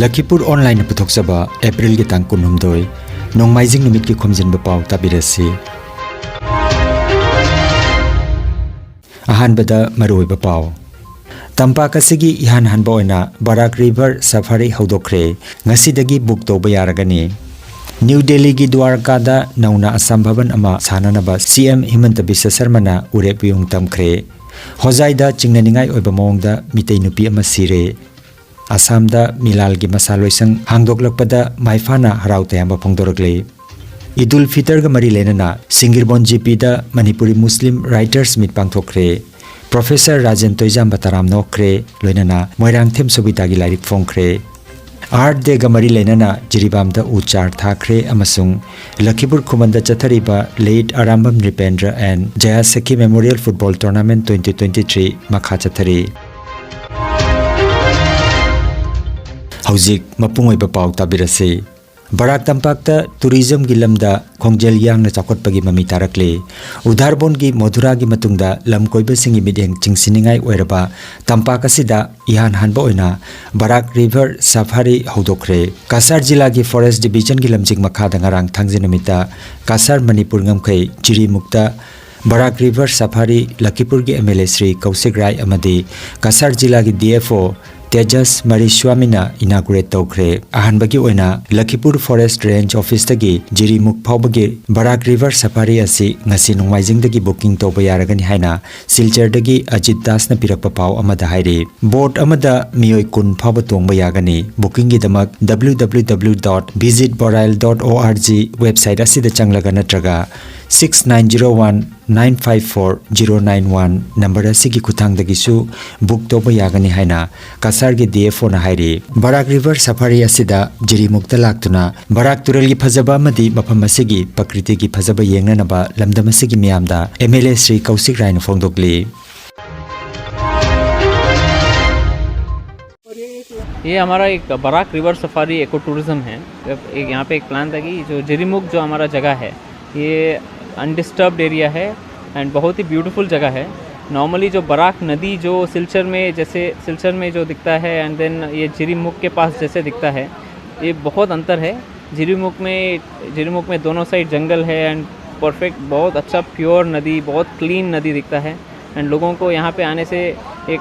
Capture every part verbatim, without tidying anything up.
ꯂꯈꯤꯄꯨꯔ ꯑꯣꯟꯂꯥꯏꯟꯅ ꯄꯨꯊꯣꯛꯆꯕ ꯑꯦꯄ꯭ꯔꯤꯜꯒꯤ ꯇꯥꯡ ꯀꯨꯟꯍꯨꯝꯗꯣꯏ, ꯅꯣꯡꯃꯥꯏꯖꯤꯡ ꯅꯨꯃꯤꯠꯀꯤ ꯈꯣꯝꯖꯤꯟꯕ ꯄꯥꯎ ꯇꯥꯕꯤꯔꯁꯤ꯫ ꯑꯍꯥꯟꯕꯗ ꯃꯔꯨꯑꯣꯏꯕ ꯄꯥꯎ꯫ ꯇꯝꯄꯥꯛ ꯑꯁꯤꯒꯤ ꯏꯍꯥꯟ ꯍꯥꯟꯕ ꯑꯣꯏꯅ ꯕꯔꯥꯛ ꯔꯤꯚꯔ ꯁꯐꯥꯔꯤ ꯍꯧꯗꯣꯛꯈ꯭ꯔꯦ꯫ ꯉꯁꯤꯗꯒꯤ ꯕꯨꯛ ꯇꯧꯕ ꯌꯥꯔꯒꯅꯤ꯫ ꯅ꯭ꯌꯨ ꯗꯦꯜꯂꯤꯒꯤ ꯗ꯭ꯋꯥꯔꯀꯥꯗ ꯅꯧꯅ ꯑꯁꯥꯝ ꯚꯕꯟ ꯑꯃ ꯁꯥꯅꯅꯕ ꯁꯤ ꯑꯦꯝ ꯍꯤꯃꯟꯇ ꯕꯤꯁ꯭ꯋ ꯁꯔꯃꯅ ꯎꯔꯦꯞ ꯎꯌꯨꯡ ꯇꯝꯈ꯭ꯔꯦ꯫ ꯍꯣꯖꯥꯏꯗ ꯆꯤꯡꯅꯅꯤꯡꯉꯥꯏ ꯑꯣꯏꯕ ꯃꯑꯣꯡꯗ ꯃꯤꯇꯩ ꯅꯨꯄꯤ ꯑꯃ ꯁꯤꯔꯦ꯫ ꯑꯁꯥꯝꯗ ꯃꯤꯂꯥꯜꯒꯤ ꯃꯁꯥ ꯂꯣꯏꯁꯪ ꯍꯥꯡꯗꯣꯛꯂꯛꯄꯗ ꯃꯥꯏꯐꯥꯅ ꯍꯔꯥꯎ ꯇꯌꯥꯝꯕ ꯐꯣꯡꯗꯣꯔꯛꯂꯤ꯫ ꯏꯗꯨꯜ ꯐꯤꯇꯔꯒ ꯃꯔꯤ ꯂꯩꯅꯅ ꯁꯤꯡꯒꯤꯔꯕꯣꯟ ꯖꯤ ꯄꯤꯗ ꯃꯅꯤꯄꯨꯔꯤ ꯃꯨꯁꯂꯤꯝ ꯔꯥꯏꯇꯔꯁ ꯃꯤꯠ ꯄꯥꯡꯊꯣꯛꯈ꯭ꯔꯦ꯫ ꯄ꯭ꯔꯣꯐꯦꯁꯔ ꯔꯥꯖꯦꯟ ꯇꯣꯏꯖꯥꯝꯕ ꯇꯔꯥꯝꯅ ꯑꯣꯛꯈ꯭ꯔꯦ, ꯂꯣꯏꯅꯅ ꯃꯣꯏꯔꯥꯡꯊꯦꯝ ꯁꯣꯕꯤꯇꯥꯒꯤ ꯂꯥꯏꯔꯤꯛ ꯐꯣꯡꯈ꯭ꯔꯦ꯫ ꯑꯥꯔꯠ ꯗꯦꯒ ꯃꯔꯤ ꯂꯩꯅꯅ ꯖꯤꯔꯤꯕꯥꯝꯗ ꯎ ꯆꯥꯔ ꯊꯥꯈ꯭ꯔꯦ ꯑꯃꯁꯨꯡ ꯂꯈꯤꯄꯨꯔ ꯈꯨꯃꯟꯗ ꯆꯠꯊꯔꯤꯕ late Arambam Nripendra and Jayashakhi memorial football tournament twenty twenty three ꯃꯈꯥ ꯆꯠꯊꯔꯤ꯫ ꯍꯧꯖꯤꯛ ꯃꯄꯨꯡ ꯑꯣꯏꯕ ꯄꯥꯎ ꯇꯥꯕꯤꯔꯁꯤ꯫ ꯕꯔꯥꯛ ꯇꯝꯄꯥꯛꯇ ꯇꯨꯔꯤꯖꯝꯒꯤ ꯂꯝꯗ ꯈꯣꯡꯖꯦꯜ ꯌꯥꯡꯅ ꯆꯥꯎꯈꯠꯄꯒꯤ ꯃꯃꯤ ꯇꯥꯔꯛꯂꯤ꯫ ꯎꯗꯥꯔꯕꯣꯟꯒꯤ ꯃꯣꯙꯨꯔꯥꯒꯤ ꯃꯇꯨꯡꯗ ꯂꯝ ꯀꯣꯏꯕꯁꯤꯡꯒꯤ ꯃꯤꯠꯌꯦꯡ ꯆꯤꯡꯁꯤꯟꯅꯤꯡꯉꯥꯏ ꯑꯣꯏꯔꯕ ꯇꯝꯄꯥꯛ ꯑꯁꯤꯗ ꯏꯍꯥꯟ ꯍꯥꯟꯕ ꯑꯣꯏꯅ ꯕꯔꯥꯛ ꯔꯤꯚꯔ ꯁꯐꯥꯔꯤ ꯍꯧꯗꯣꯛꯈ꯭ꯔꯦ꯫ ꯀꯁꯥꯔ ꯖꯤꯂꯥꯒꯤ ꯐꯣꯔꯦꯁ꯭ꯠ ꯗꯤꯕꯤꯖꯟꯒꯤ ꯂꯝꯖꯤꯡ ꯃꯈꯥꯗ ꯉꯔꯥꯡ ꯊꯥꯡꯖ ꯅꯨꯃꯤꯠꯇ ꯀꯁꯥꯔ ꯃꯅꯤꯄꯨꯔ ꯉꯝꯈꯩ ꯖꯤꯔꯤꯃꯨꯛꯇ ꯕꯔꯥꯛ ꯔꯤꯚꯔ ꯁꯐꯥꯔꯤ ꯂꯈꯤꯄꯨꯔꯒꯤ M L A Shri Kaushik Rai ꯑꯃꯗꯤ ꯀꯁꯥꯔ ꯖꯤꯂꯥꯒꯤ ꯗꯤ ꯑꯦꯐ ꯑꯣ ꯇꯦꯖꯁ ꯃꯔꯤꯁ꯭ꯋꯥꯃꯤꯅ ꯏꯅꯥꯒꯨꯔꯦꯠ ꯇꯧꯈ꯭ꯔꯦ꯫ ꯑꯍꯥꯟꯕꯒꯤ ꯑꯣꯏꯅ ꯂꯈꯤꯄꯨꯔ ꯐꯣꯔꯦꯁ꯭ꯠ ꯔꯦꯟꯖ ꯑꯣꯐꯤꯁꯇꯒꯤ ꯖꯤꯔꯤꯃꯨꯛ ꯐꯥꯎꯕꯒꯤ ꯕꯔꯥꯛ ꯔꯤꯚꯔ ꯁꯐꯥꯔꯤ ꯑꯁꯤ ꯉꯁꯤ ꯅꯣꯡꯃꯥꯏꯖꯤꯡꯗꯒꯤ ꯕꯨꯀꯤꯡ ꯇꯧꯕ ꯌꯥꯔꯒꯅꯤ ꯍꯥꯏꯅ ꯁꯤꯜꯆꯔꯗꯒꯤ ꯑꯖꯤꯠ ꯗꯥꯁꯅ ꯄꯤꯔꯛꯄ ꯄꯥꯎ ꯑꯃꯗ ꯍꯥꯏꯔꯤ꯫ ꯕꯣꯠ ꯑꯃꯗ ꯃꯤꯑꯣꯏ ꯀꯨꯟ ꯐꯥꯎꯕ ꯇꯣꯡꯕ ꯌꯥꯒꯅꯤ꯫ ꯕꯨꯀꯤꯡꯒꯤꯗꯃꯛ W W W dot visit borail dot org website ꯑꯁꯤꯗ ꯆꯪꯂꯒ ꯅꯠꯇ꯭ꯔꯒ six nine zero one nine five four zero nine one number ꯑꯁꯤꯒꯤ ꯈꯨꯠꯊꯥꯡꯗꯒꯤꯁꯨ ꯕꯨꯛ ꯇꯧꯕ ꯌꯥꯒꯅꯤ ꯍꯥꯏꯅ ꯀꯁꯥꯔꯒꯤ ꯗꯤ ꯑꯦꯐ ꯑꯣꯅ ꯍꯥꯏꯔꯤ꯫ ꯕꯔꯥꯛ ꯔꯤꯚꯔ ꯁꯐꯥꯔꯤ ꯑꯁꯤꯗ ꯖꯤꯔꯤꯃꯨꯛꯇ ꯂꯥꯛꯇꯨꯅ ꯕꯔꯥꯛ ꯇꯨꯔꯦꯜꯒꯤ ꯐꯖꯕ ꯑꯃꯗꯤ ꯃꯐꯝ ꯑꯁꯤꯒꯤ ꯄ꯭ꯔꯀ꯭ꯔꯤꯇꯤꯒꯤ ꯐꯖꯕ ꯌꯦꯡꯅꯅꯕ ꯂꯝꯗꯝ ꯑꯁꯤꯒꯤ ꯃꯤꯌꯥꯝꯗ M L A Shri Kaushik ꯔꯥꯏꯅ ꯐꯣꯡꯗꯣꯛꯂꯤ꯫ ये हमारा एक Barak river safari eco tourism है। एक, यहाँ पे एक प्लान था कि जो जिरीमुख जो हमारा जगह है, ये अनडिस्टर्ब्ड एरिया है एंड बहुत ही ब्यूटीफुल जगह है। नॉर्मली जो बराक नदी जो सिलचर में, जैसे सिलचर में जो दिखता है एंड देन ये जिरीमुख के पास जैसे दिखता है, ये बहुत अंतर है। जिरीमुख में जिरीमुख में दोनों साइड जंगल है एंड परफेक्ट, बहुत अच्छा प्योर नदी, बहुत क्लीन नदी दिखता है। एंड लोगों को यहाँ पे आने से एक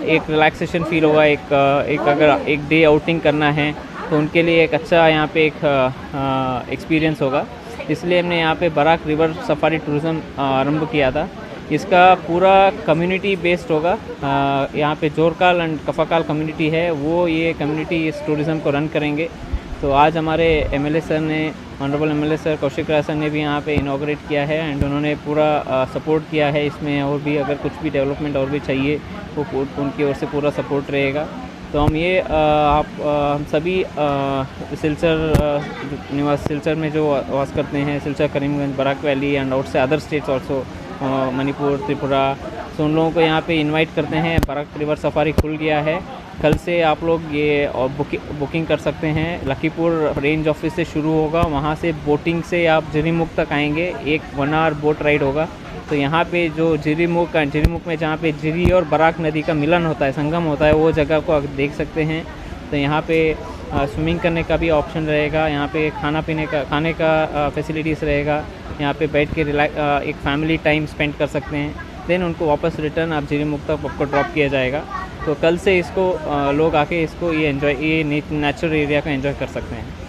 एक रिलैक्सेशन फील होगा। एक एक अगर एक डे आउटिंग करना है तो उनके लिए एक अच्छा यहाँ पे एक एक्सपीरियंस होगा। इसलिए हमने यहाँ पे बराक रिवर सफारी टूरिज़्म आरंभ किया था। इसका पूरा कम्युनिटी बेस्ड होगा। यहाँ पे जोरकाल एंड कफाकाल कम्युनिटी है, वो ये कम्युनिटी इस टूरिज़्म को रन करेंगे। तो आज हमारे एमएलए सर ने, ऑनरेबल एमएलए सर कौशिक राय सर ने भी यहाँ पे इनॉग्रेट किया है एंड उन्होंने पूरा सपोर्ट किया है इसमें। और भी अगर कुछ भी डेवलपमेंट और भी चाहिए, वो उनकी ओर से पूरा सपोर्ट रहेगा। तो हम ये आप हम सभी सिलचर निवास, सिलचर में जो वास करते हैं, Silchar, Karimganj, Barak valley and out से other states also, Manipur, Tripura, तो उन लोगों को यहाँ पे इनवाइट करते हैं। बराक रिवर सफारी खुल गया है। कल से आप लोग ये बुकिंग कर सकते हैं। लखीपुर रेंज ऑफिस से शुरू होगा, वहाँ से बोटिंग से आप जिरीमुख तक आएंगे। एक वन आवर बोट राइड होगा। तो यहाँ पे जो जिरीमुख जिरीमुख में जहाँ पे जिरी और बराक नदी का मिलन होता है, संगम होता है, वो जगह को आप देख सकते हैं। तो यहाँ पे स्विमिंग करने का भी ऑप्शन रहेगा। यहाँ पे खाना पीने का, खाने का फैसिलिटीज़ रहेगा। यहाँ पे बैठ के रिलैक्स एक फैमिली टाइम स्पेंड कर सकते हैं। देन उनको वापस रिटर्न आप जिरीमुख तक आपको ड्रॉप किया जाएगा। तो कल से इसको लोग आके इसको ये एंजॉय, ये नेचुरल एरिया को एंजॉय कर सकते हैं।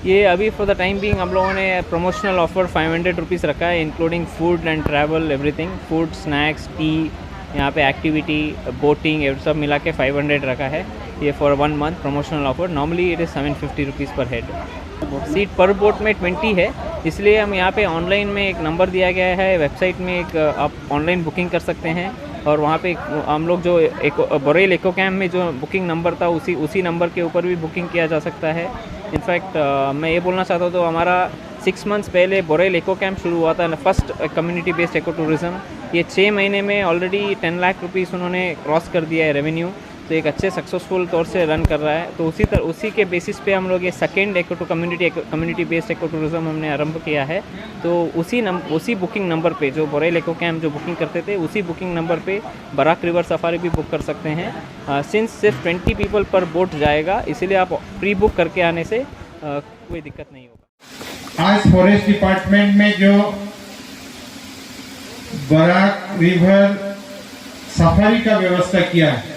ये अभी फॉर द टाइम बीइंग हम लोगों ने promotional offer five hundred rupees रखा है, including food and travel, everything, food, snacks, T, यहाँ पे एक्टिविटी, बोटिंग, ये सब मिला के फाइव हंड्रेड रखा है। ये for one month promotional offer. Normally it is seven fifty rupees पर हेड। सीट पर बोट में ट्वेंटी है, इसलिए हम यहाँ पे ऑनलाइन में एक नंबर दिया गया है, वेबसाइट में एक आप ऑनलाइन बुकिंग कर सकते हैं। और वहाँ पे हम लोग जो एक बोरेल इको कैंप में जो बुकिंग नंबर था, उसी उसी नंबर के ऊपर भी बुकिंग किया जा सकता है। इनफैक्ट मैं ये बोलना चाहता हूँ, तो हमारा सिक्स मंथ्स पहले बोरेल इको कैंप शुरू हुआ था, first community based eco tourism. ये छः महीने में ऑलरेडी टेन लाख रुपीज़ उन्होंने क्रॉस कर दिया है रेवेन्यू। तो एक अच्छे सक्सेसफुल तौर से रन कर रहा है। तो उसी तरह, उसी के बेसिस पे हम लोग ये सेकेंड इको टू community, community based eco tourism हमने आरंभ किया है। तो उसी नम उसी बुकिंग नंबर पे, जो बोरेल इको कैंप जो बुकिंग करते थे, उसी बुकिंग नंबर पे बराक रिवर सफारी भी बुक कर सकते हैं। सिंस सिर्फ ट्वेंटी पीपल पर बोट जाएगा, इसीलिए आप प्री बुक करके आने से कोई दिक्कत नहीं होगा। आज फॉरेस्ट डिपार्टमेंट में जो बराक रिवर सफारी का व्यवस्था किया है,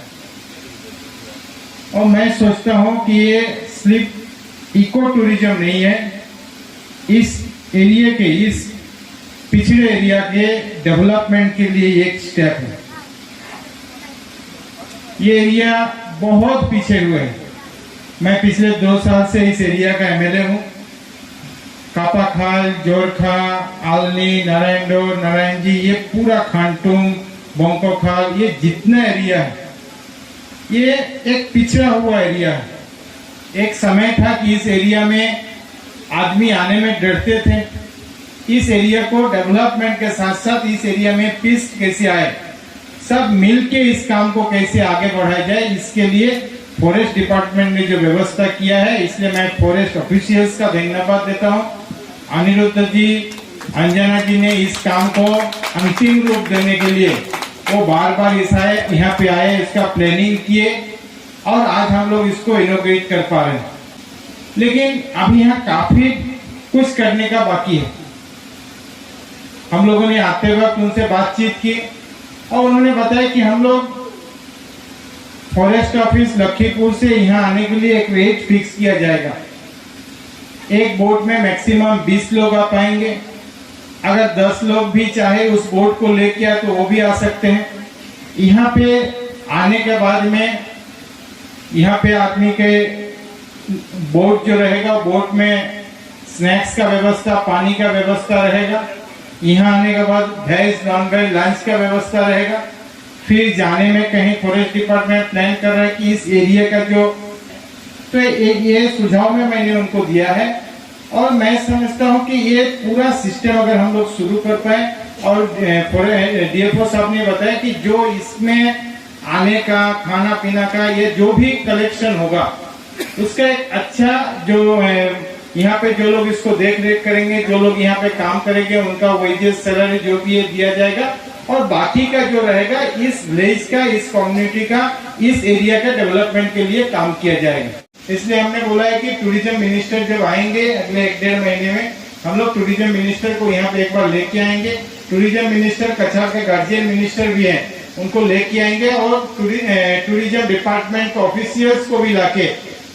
और मैं सोचता हूँ कि ये सिर्फ इको टूरिज्म नहीं है, इस एरिया के, इस पिछड़े एरिया के डेवलपमेंट के लिए एक स्टेप है। ये एरिया बहुत पीछे हुए है। मैं पिछले दो साल से इस एरिया का एमएलए हूँ। कापाखाल, जोरखा, आलनी, नारायणडोर, नारायणजी, ये पूरा खांटुंग, बोंकोखाल, ये जितना एरिया है, ये एक पिछड़ा हुआ एरिया है। एक समय था कि इस एरिया में आदमी आने में डरते थे। इस एरिया को डेवलपमेंट के साथ साथ इस एरिया में पीस कैसे आए, सब मिलके इस काम को कैसे आगे बढ़ाया जाए, इसके लिए फॉरेस्ट डिपार्टमेंट ने जो व्यवस्था किया है, इसलिए मैं फॉरेस्ट ऑफिशियल्स का धन्यवाद देता हूँ। अनिरुद्ध जी, अंजना जी ने इस काम को अंतिम रूप देने के लिए वो बार बार इस आए, यहाँ पे आए, इसका प्लानिंग किए और आज हम लोग इसको इनोग्रेट कर पा रहे हैं। लेकिन अभी यहाँ काफी कुछ करने का बाकी है। हम लोगों ने आते वक्त उनसे बातचीत की और उन्होंने बताया कि हम लोग फॉरेस्ट ऑफिस लखीपुर से यहाँ आने के लिए एक रेट फिक्स किया जाएगा। एक बोट में मैक्सिमम बीस लोग आ पाएंगे। अगर दस लोग भी चाहे उस बोट को लेके आए तो वो भी आ सकते हैं। यहाँ पे आने के बाद में यहाँ पे आदमी के बोट जो रहेगा, बोट में स्नैक्स का व्यवस्था, पानी का व्यवस्था रहेगा। यहाँ आने के बाद वेज नॉन वेज लंच का व्यवस्था रहेगा। फिर जाने में कहीं फॉरेस्ट डिपार्टमेंट प्लान कर रहा है कि इस एरिया का जो, तो ये, ये सुझाव में मैंने उनको दिया है। और मैं समझता हूँ कि ये पूरा सिस्टम अगर हम लोग शुरू कर पाए, और डीएफओ साहब ने बताया कि जो इसमें आने का, खाना पीना का, ये जो भी कलेक्शन होगा, उसका एक अच्छा जो है, यहाँ पे जो लोग इसको देख रेख करेंगे, जो लोग यहाँ पे काम करेंगे, उनका वेजेस, सैलरी जो भी है, दिया जाएगा। और बाकी का जो रहेगा, इस विलेज का, इस कम्युनिटी का, इस एरिया का डेवलपमेंट के लिए काम किया जाएगा। इसलिए हमने बोला है कि टूरिज्म मिनिस्टर जब आएंगे अगले एक डेढ़ महीने में, हम लोग टूरिज्म मिनिस्टर को यहाँ पे एक बार लेके आएंगे। टूरिज्म मिनिस्टर कछार के गार्जियन मिनिस्टर भी हैं, उनको लेके आएंगे और टूरि-, ए, टूरिज्म डिपार्टमेंट के ऑफिशियल्स को भी लाके,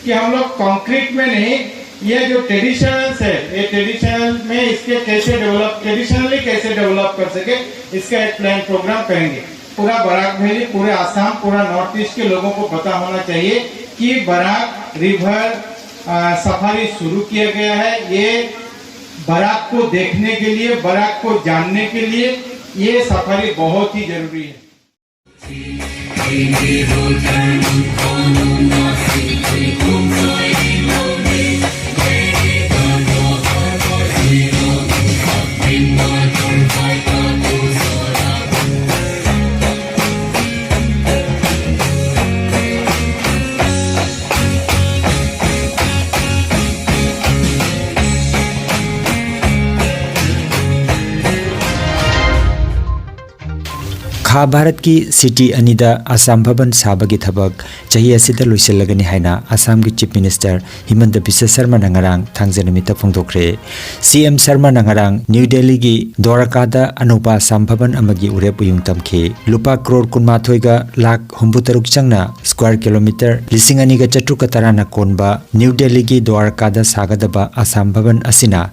कि हम लोग कंक्रीट में नहीं, ये जो ट्रेडिशनल्स है, ये ट्रेडिशनल में इसके कैसे डेवलप, ट्रेडिशनली कैसे डेवलप कर सके, इसका एक प्लान प्रोग्राम करेंगे। पूरा बराक वैली, पूरे आसाम, पूरा नॉर्थ ईस्ट के लोगों को पता होना चाहिए कि बराक रिवर, आ, सफारी शुरू किया गया है। ये बराक को देखने के लिए, बराक को जानने के लिए ये सफारी बहुत ही जरूरी है। ꯈꯥ ꯚꯥꯔꯠꯀꯤ ꯁꯤꯇꯤ ꯑꯅꯤꯗ ꯑꯁꯥꯝ ꯚꯕꯟ ꯁꯥꯕꯒꯤ ꯊꯕꯛ ꯆꯍꯤ ꯑꯁꯤꯗ ꯂꯣꯏꯁꯤꯜꯂꯒꯅꯤ ꯍꯥꯏꯅ ꯑꯁꯥꯝꯒꯤ ꯆꯤꯐ ꯃꯤꯅꯤꯁꯇꯔ ꯍꯤꯃꯟꯇ ꯕꯤꯁ꯭ꯋ ꯁꯔꯃꯅ ꯉꯔꯥꯡ ꯊꯥꯡꯖ ꯅꯨꯃꯤꯠꯇ ꯐꯣꯡꯗꯣꯛꯈ꯭ꯔꯦ꯫ ꯁꯤ ꯑꯦꯝ ꯁꯔꯃꯅ ꯉꯔꯥꯡ ꯅ꯭ꯌꯨ ꯗꯦꯜꯂꯤꯒꯤ ꯗ꯭ꯋꯥꯔꯀꯥꯗ ꯑꯅꯧꯕ ꯑꯁꯥꯝ ꯚꯕꯟ ꯑꯃꯒꯤ ꯎꯔꯦꯞ ꯎꯌꯨꯡ ꯇꯝꯈꯤ꯫ ꯂꯨꯄꯥ ꯀ꯭ꯔꯣꯔ ꯀꯨꯟꯃꯥꯊꯣꯏꯒ ꯂꯥꯈ ꯍꯨꯝꯐꯨꯇꯔꯨꯛ ꯆꯪꯅ ꯁ꯭ꯀ꯭ꯋꯥꯔ ꯀꯤꯂꯣꯃꯤꯇꯔ ꯂꯤꯁꯤꯡ ꯑꯅꯤꯒ ꯆꯥꯇ꯭ꯔꯨꯛꯀ ꯇꯔꯥꯅ ꯀꯣꯟꯕ ꯅ꯭ꯌꯨ ꯗꯦꯜꯂꯤꯒꯤ ꯗ꯭ꯋꯥꯔꯀꯥꯗ ꯁꯥꯒꯗꯕ ꯑꯁꯥꯝ ꯚꯕꯟ ꯑꯁꯤꯅ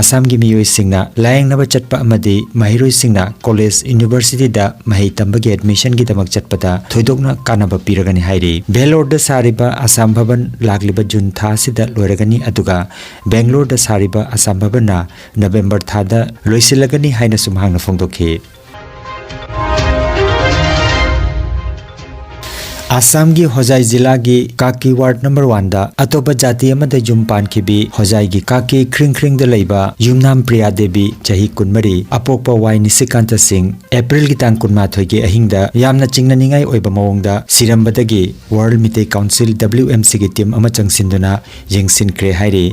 ꯑꯁꯥꯝꯒꯤ ꯃꯤꯑꯣꯏꯁꯤꯡꯅ ꯂꯥꯌꯦꯡꯅꯕ ꯆꯠꯄ ꯑꯃꯗꯤ ꯃꯍꯩꯔꯣꯏꯁꯤꯡꯅ ꯀꯣꯂꯦꯖ, ꯌꯨꯅꯤꯚꯔꯁꯤꯇꯤꯗ ꯃꯍꯩ ꯇꯝꯕꯒꯤ ꯑꯦꯗꯃꯤꯁꯟꯒꯤꯗꯃꯛ ꯆꯠꯄꯗ ꯊꯣꯏꯗꯣꯛꯅ ꯀꯥꯟꯅꯕ ꯄꯤꯔꯒꯅꯤ ꯍꯥꯏꯔꯤ꯫ ꯚꯦꯂꯣꯔꯗ ꯁꯥꯔꯤꯕ ꯑꯁꯥꯝ ꯚꯕꯟ ꯂꯥꯛꯂꯤꯕ ꯖꯨꯟ ꯊꯥ ꯑꯁꯤꯗ ꯂꯣꯏꯔꯒꯅꯤ, ꯑꯗꯨꯒ ꯕꯦꯡꯒ꯭ꯂꯣꯔꯗ ꯁꯥꯔꯤꯕ ꯑꯁꯥꯝ ꯚꯕꯟꯅ ꯅꯕꯦꯝꯕꯔ ꯊꯥꯗ ꯂꯣꯏꯁꯤꯜꯂꯒꯅꯤ ꯍꯥꯏꯅꯁꯨ ꯃꯍꯥꯛꯅ ꯐꯣꯡꯗꯣꯛꯈꯤ꯫ ꯑꯁꯥꯝꯒꯤ ꯍꯣꯖꯥꯏ ꯖꯤꯂꯥꯒꯤ ꯀꯥꯀꯤ ꯋꯥꯔꯗ ꯅꯝꯕꯔ ꯋꯥꯟꯗ ꯑꯇꯣꯞꯄ ꯖꯥꯇꯤ ꯑꯃꯗ ꯌꯨꯝ ꯄꯥꯟꯈꯤꯕꯤ ꯍꯣꯖꯥꯏꯒꯤ ꯀꯥꯀꯤ ꯈ꯭ꯔꯤꯡꯈ꯭ꯔꯤꯡꯗ ꯂꯩꯕ ꯌꯨꯝꯅꯥꯝ ꯄ꯭ꯔꯤꯌꯥ ꯗꯦꯕꯤ, ꯆꯍꯤ ꯀꯨꯟꯃꯔꯤ, ꯑꯄꯣꯛꯄ ꯋꯥꯏ ꯅꯤꯁꯤꯀꯥꯟꯇ ꯁꯤꯡ, ꯑꯦꯄ꯭ꯔꯤꯜꯒꯤ ꯇꯥꯡ ꯀꯨꯟꯃꯥꯊꯣꯏꯒꯤ ꯑꯍꯤꯡꯗ ꯌꯥꯝꯅ ꯆꯤꯡꯅꯅꯤꯡꯉꯥꯏ ꯑꯣꯏꯕ ꯃꯑꯣꯡꯗ ꯁꯤꯔꯝꯕꯗꯒꯤ world Meitei council, W M C, ꯒꯤ ꯇꯤꯝ ꯑꯃ ꯆꯪꯁꯤꯟꯗꯨꯅ ꯌꯦꯡꯁꯤꯟꯈ꯭ꯔꯦ ꯍꯥꯏꯔꯤ꯫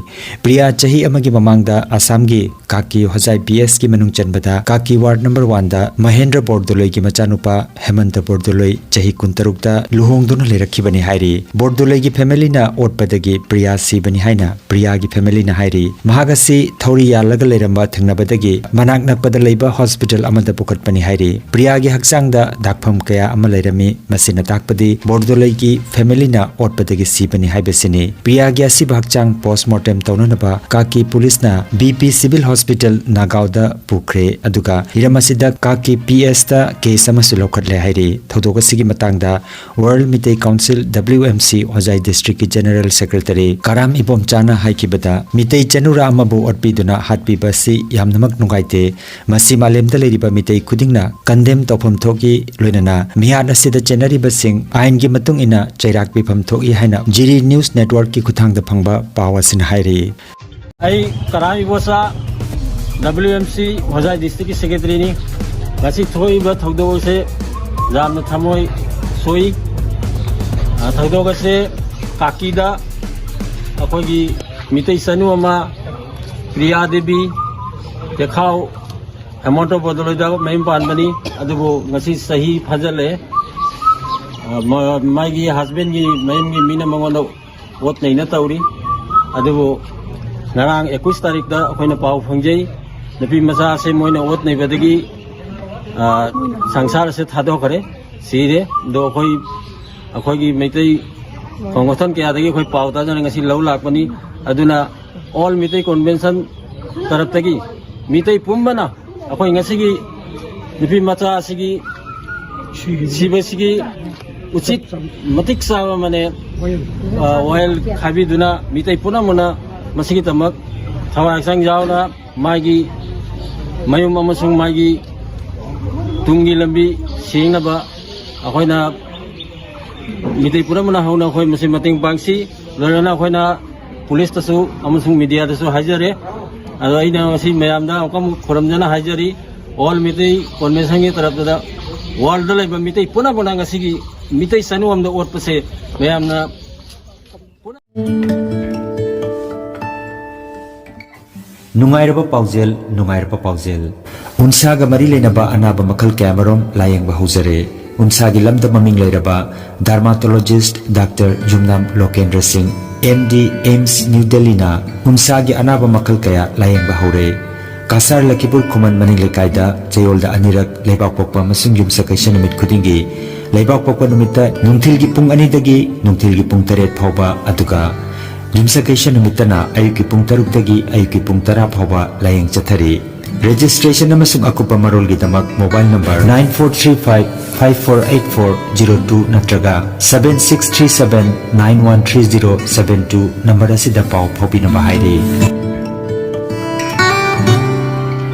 ꯄ꯭ꯔꯤꯌꯥ ꯆꯍꯤ ꯑꯃꯒꯤ ꯃꯃꯥꯡꯗ ꯑꯁꯥꯝꯒꯤ ꯀꯥꯀꯤ ꯍꯣꯖꯥꯏ P S ꯀꯤ ꯃꯅꯨꯡ ꯆꯟꯕꯗ ꯀꯥꯀꯤ ꯋꯥꯔꯗ ꯅꯝꯕꯔ ꯋꯥꯟꯗ ꯃꯍꯦꯟꯗ꯭ꯔ ꯕꯣꯔꯗꯣꯂꯣꯏꯒꯤ ꯃꯆꯥꯅꯨꯄꯥ ꯍꯦꯃꯟꯇ ꯕꯣꯔꯗꯣꯂꯣꯏ, ꯆꯍꯤ ꯀꯨꯟꯇꯔꯨꯛꯇ, ꯂꯨꯍꯣꯡꯗꯨꯅ ꯂꯩꯔꯛꯈꯤꯕꯅꯤ ꯍꯥꯏꯔꯤ꯫ ꯕꯣꯔꯗꯣꯂꯣꯏꯒꯤ ꯐꯦꯃꯤꯂꯤꯅ ꯑꯣꯠꯄꯗꯒꯤ ꯄ꯭ꯔꯤꯌꯥ ꯁꯤꯕꯅꯤ ꯍꯥꯏꯅ ꯄ꯭ꯔꯤꯌꯥꯒꯤ ꯐꯦꯃꯤꯂꯤꯅ ꯍꯥꯏꯔꯤ꯫ ꯃꯍꯥꯛ ꯑꯁꯤ ꯊꯧꯔꯤ ꯌꯥꯜꯂꯒ ꯂꯩꯔꯝꯕ ꯊꯦꯡꯅꯕꯗꯒꯤ ꯃꯅꯥꯛ ꯅꯛꯄꯗ ꯂꯩꯕ ꯍꯣꯁꯄꯤꯇꯥꯜ ꯑꯃꯗ ꯄꯨꯈꯠꯄꯅꯤ ꯍꯥꯏꯔꯤ꯫ ꯄ꯭ꯔꯤꯌꯥꯒꯤ ꯍꯛꯆꯥꯡꯗ ꯗꯥꯛꯐꯝ ꯀꯌꯥ ꯑꯃ ꯂꯩꯔꯝꯃꯤ꯫ ꯃꯁꯤꯅ ꯇꯥꯛꯄꯗꯤ ꯕꯣꯔꯗꯣꯂꯣꯏꯒꯤ ꯐꯦꯃꯤꯂꯤꯅ ꯑꯣꯠꯄꯗꯒꯤ ꯁꯤꯕꯅꯤ ꯍꯥꯏꯕꯁꯤꯅꯤ꯫ ꯄ꯭ꯔꯤꯌꯥꯒꯤ ꯑꯁꯤꯕ ꯍꯛꯆꯥꯡ ꯄꯣꯁꯃꯣꯔꯇꯦꯝ ꯇꯧꯅꯅꯕ ꯀꯥꯀꯤ ꯄꯨꯂꯤꯁꯅ B P Civil Hospital ꯅꯥꯒꯥꯎꯗ ꯄꯨꯈ꯭ꯔꯦ꯫ ꯑꯗꯨꯒ ꯍꯤꯔꯝ ꯑꯁꯤꯗ ꯀꯥꯀꯤ P S ꯇ ꯀꯦꯁ ꯑꯃꯁꯨ ꯂꯧꯈꯠꯂꯦ ꯍꯥꯏꯔꯤ꯫ ꯊꯧꯗꯣꯛ ꯑꯁꯤꯒꯤ ꯃꯇꯥꯡꯗ ꯋꯥꯔꯜ Meitei council, W M C, ꯍꯣꯖꯥꯏ ꯗꯤꯁꯇ꯭ꯔꯤꯛꯀꯤ ꯖꯦꯅꯔꯦꯜ ꯁꯦꯀ꯭ꯔꯦꯇꯔꯤ ꯀꯔꯥꯝ ꯏꯕꯣꯝꯆꯥꯅ ꯍꯥꯏꯈꯤꯕꯗ, ꯃꯤꯇꯩ ꯆꯅꯨꯔꯥ ꯑꯃꯕꯨ ꯑꯣꯠꯄꯤꯗꯨꯅ ꯍꯥꯠꯄꯤꯕ ꯑꯁꯤ ꯌꯥꯝꯅꯃꯛ ꯅꯨꯡꯉꯥꯏꯇꯦ꯫ ꯃꯁꯤ ꯃꯥꯂꯦꯝꯗ ꯂꯩꯔꯤꯕ ꯃꯤꯇꯩ ꯈꯨꯗꯤꯡꯅ ꯀꯟꯗꯦꯝ ꯇꯧꯐꯝ ꯊꯣꯛꯏ, ꯂꯣꯏꯅꯅ ꯃꯤꯍꯥꯠ ꯑꯁꯤꯗ ꯆꯦꯟꯅꯔꯤꯕꯁꯤꯡ ꯑꯥꯏꯟꯒꯤ ꯃꯇꯨꯡ ꯏꯟꯅ ꯆꯩꯔꯥꯛ ꯄꯤꯐꯝ ꯊꯣꯛꯏ ꯍꯥꯏꯅ ꯖꯤꯔꯤ ꯅ꯭ꯌꯨꯁ ꯅꯦꯠꯋꯥꯔꯛꯀꯤ ꯈꯨꯠꯊꯥꯡꯗ ꯐꯪꯕ ꯄꯥꯎ ꯑꯁꯤꯅ ꯍꯥꯏꯔꯤ꯫ ꯑꯩ ꯀꯔꯥꯝ ꯏꯕꯣꯆꯥ, W M C ꯍꯣꯖꯥꯏ ꯗꯤꯁꯇ꯭ꯔꯤꯛꯀꯤ ꯁꯦꯀ꯭ꯔꯦꯇꯔꯤꯅꯤ꯫ ꯉꯁꯤ ꯊꯣꯛꯏꯕ ꯊꯧꯗꯣꯛ ꯑꯁꯦ ꯌꯥꯝꯅ ꯊꯃꯣꯏ ꯁꯣꯛꯏ꯫ ꯑ, ꯊꯧꯗꯣꯛ ꯑꯁꯦ ꯀꯥꯀꯤꯗ ꯑꯩꯈꯣꯏꯒꯤ ꯃꯤꯇꯩ ꯆꯅꯨ ꯑꯃ, ꯄ꯭ꯔꯤꯌꯥ ꯗꯦꯕꯤ, ꯇꯦꯈꯥꯎ ꯍꯦꯃꯟꯇ ꯕꯣꯔꯗꯣꯂꯣꯏꯗ ꯃꯌꯨꯝ ꯄꯥꯟꯕꯅꯤ꯫ ꯑꯗꯨꯕꯨ ꯉꯁꯤ ꯆꯍꯤ ꯐꯥꯖꯤꯜꯂꯛꯑꯦ꯫ ꯑ, ꯃ-, ꯃꯥꯒꯤ ꯍꯁꯕꯦꯟꯒꯤ ꯃꯌꯨꯝꯒꯤ ꯃꯤꯅ ꯃꯉꯣꯟꯗ ꯑꯣꯠ ꯅꯩꯅ ꯇꯧꯔꯤ꯫ ꯑꯗꯨꯕꯨ ꯉꯔꯥꯡ ꯑꯦꯀꯨꯏꯁ ꯇꯥꯔꯤꯛꯇ ꯑꯩꯈꯣꯏꯅ ꯄꯥꯎ ꯐꯪꯖꯩ, ꯅꯨꯄꯤ ꯃꯆꯥ ꯑꯁꯦ ꯃꯣꯏꯅ ꯑꯣꯠ ꯅꯩꯕꯗꯒꯤ, ꯑ, ꯁꯪꯁꯥꯔ ꯑꯁꯦ ꯊꯥꯗꯣꯛꯈ꯭ꯔꯦ, ꯁꯤꯔꯦ꯫ ꯑꯗꯣ ꯑꯩꯈꯣꯏ, ꯑꯩꯈꯣꯏꯒꯤ ꯃꯩꯇꯩ ꯀꯣꯡꯒꯣꯊꯟ ꯀꯌꯥꯗꯒꯤ ꯑꯩꯈꯣꯏ ꯄꯥꯎ ꯇꯥꯖꯅ ꯉꯁꯤ ꯂꯧ ꯂꯥꯛꯄꯅꯤ꯫ ꯑꯗꯨꯅ ꯑꯣꯜ ꯃꯤꯇꯩ ꯀꯣꯟꯚꯦꯟꯁꯟ ꯇꯔꯞꯇꯒꯤ ꯃꯤꯇꯩ ꯄꯨꯝꯕꯅ ꯑꯩꯈꯣꯏ ꯉꯁꯤꯒꯤ ꯅꯨꯄꯤ ꯃꯆꯥ ꯑꯁꯤꯒꯤ ꯁꯤꯕꯁꯤꯒꯤ ꯎꯆꯤꯠ ꯃꯇꯤꯛ ꯆꯥꯕ ꯑꯃꯅꯦ, ꯑ, ꯋꯥꯌꯦꯜ ꯈꯥꯏꯕꯤꯗꯨꯅ ꯃꯤꯇꯩ ꯄꯨꯝꯅꯃꯛꯅ ꯃꯁꯤꯒꯤꯗꯃꯛ ꯊꯋꯥꯏ ꯍꯛꯆꯥꯡ ꯌꯥꯎꯅ ꯃꯥꯒꯤ ꯃꯌꯨꯝ ꯑꯃꯁꯨꯡ ꯃꯥꯒꯤ ꯇꯨꯡꯒꯤ ꯂꯝꯕꯤ ꯁꯦꯡꯅꯕ ꯑꯩꯈꯣꯏꯅ ꯃꯤꯇꯩ ꯄꯨꯝꯅꯃꯛꯅ ꯍꯧꯅ ꯑꯩꯈꯣꯏ ꯃꯁꯤ ꯃꯇꯦꯡ ꯄꯥꯡꯁꯤ꯫ ꯂꯣꯏꯅꯅ ꯑꯩꯈꯣꯏꯅ ꯄꯨꯂꯤꯁꯇꯁꯨ ꯑꯃꯁꯨꯡ ꯃꯤꯗꯤꯌꯥꯗꯁꯨ ꯍꯥꯏꯖꯔꯤ꯫ ꯑꯗꯣ ꯑꯩꯅ ꯉꯁꯤ ꯃꯌꯥꯝꯗ ꯑꯃꯨꯛꯀ ꯑꯃꯨꯛ ꯈꯨꯔꯨꯝꯖꯅ ꯍꯥꯏꯖꯔꯤ, ꯑꯣꯜ ꯃꯤꯇꯩ ꯀꯣꯟꯚꯦꯟꯁꯟꯒꯤ ꯇꯔꯞꯇ ꯋꯥꯔꯜꯗ ꯂꯩꯕ ꯃꯤꯇꯩ ꯄꯨꯝꯅꯃꯛꯅ ꯉꯁꯤꯒꯤ ꯃꯤꯇꯩ ꯆꯅꯨ ꯑꯃꯗ ꯑꯣꯠꯄꯁꯦ ꯃꯌꯥꯝꯅ ꯅꯨꯡꯉꯥꯏꯔꯕ ꯄꯥꯎꯖꯦꯜ, ꯅꯨꯡꯉꯥꯏꯔꯕ ꯄꯥꯎꯖꯦꯜ꯫ ꯎꯟꯁꯥꯒ ꯃꯔꯤ ꯂꯩꯅꯕ ꯑꯅꯥꯕ ꯃꯈꯜ ꯀꯌꯥꯃꯔꯨꯝ ꯂꯥꯌꯦꯡꯕ ꯍꯧꯖꯔꯦ꯫ ꯎꯟꯁꯥꯒꯤ ꯂꯝꯗ ꯃꯃꯤꯡ ꯂꯩꯔꯕ ꯗꯔꯃꯥꯇꯣꯂꯣꯖꯤꯁ ꯗꯥꯛꯇꯔ ꯌꯨꯝꯅꯥꯝ ꯂꯣꯀꯦꯟꯗ꯭ꯔ ꯁꯤꯡ, ꯑꯦꯝ ꯗꯤ, ꯑꯦꯝꯁ ꯅ꯭ꯌꯨ ꯗꯦꯜꯂꯤꯅ ꯎꯟꯁꯥꯒꯤ ꯑꯅꯥꯕ ꯃꯈꯜ ꯀꯌꯥ ꯂꯥꯌꯦꯡꯕ ꯍꯧꯔꯦ꯫ ꯀꯁꯥꯔ ꯂꯈꯤꯄꯨꯔ ꯈꯨꯃꯟ ꯃꯅꯤꯡ ꯂꯩꯀꯥꯏꯗ ꯆꯌꯣꯜꯗ ꯑꯅꯤꯔꯛ ꯂꯩꯕꯥꯛꯄꯣꯛꯄ ꯑꯃꯁꯨꯡ ꯌꯨꯝꯁꯀꯩꯁ ꯅꯨꯃꯤꯠ ꯈꯨꯗꯤꯡꯒꯤ ꯂꯩꯕꯥꯛꯄꯣꯛꯄ ꯅꯨꯃꯤꯠꯇ ꯅꯨꯡꯊꯤꯜꯒꯤ ꯄꯨꯡ ꯑꯅꯤꯗꯒꯤ ꯅꯨꯡꯊꯤꯜꯒꯤ ꯄꯨꯡ ꯇꯔꯦꯠ ꯐꯥꯎꯕ, ꯑꯗꯨꯒ ꯌꯨꯝꯁꯀꯩꯁ ꯅꯨꯃꯤꯠꯇꯅ ꯑꯌꯨꯛꯀꯤ ꯄꯨꯡ ꯇꯔꯨꯛꯇꯒꯤ ꯑꯌꯨꯛꯀꯤ ꯄꯨꯡ ꯇꯔꯥ ꯐꯥꯎꯕ ꯂꯥꯌꯦꯡ ꯆꯠꯊꯔꯤ꯫ ꯔꯦꯖꯤꯁꯇ꯭ꯔꯦꯁꯟ ꯑꯃꯁꯨꯡ ꯑꯀꯨꯞꯄ ꯃꯔꯣꯜꯒꯤꯗꯃꯛ mobile number nine four three five five four eight four zero two ꯅꯠꯇ꯭ꯔꯒ seven six three seven nine one three zero seven two number ꯑꯁꯤꯗ ꯄꯥꯎ ꯐꯥꯎꯕꯤꯅꯕ ꯍꯥꯏꯔꯤ꯫